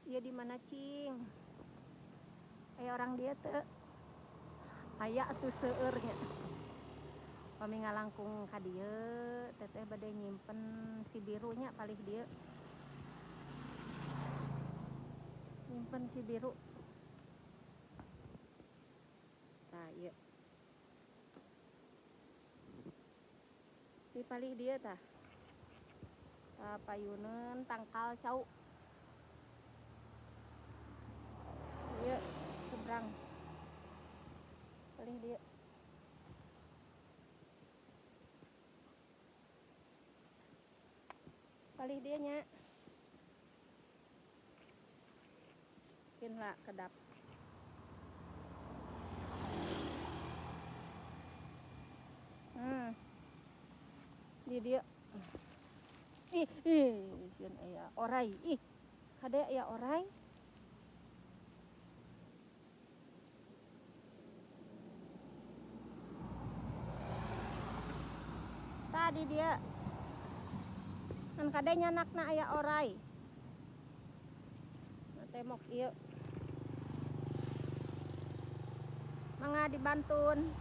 Ieu di mana cing? Aya orang dieu teu? Aya atuh seueur nya. Pami ngalangkung ka dieu teteh bade nyimpen si birunya palih dieu. Nyimpen si biru. Tah ieu. Di palih dieu tah. Tah payuneun tangkal cau. Ieu seberang. Palih dieu. Palih dieu nya. Kin lah kedap. Di dieu. Ih, ih, sieun aya orai. Ih, kade aya orai. Tadi dia kan kade nyanakna aya orai. Nah, temok ieu. Mangga dibantun.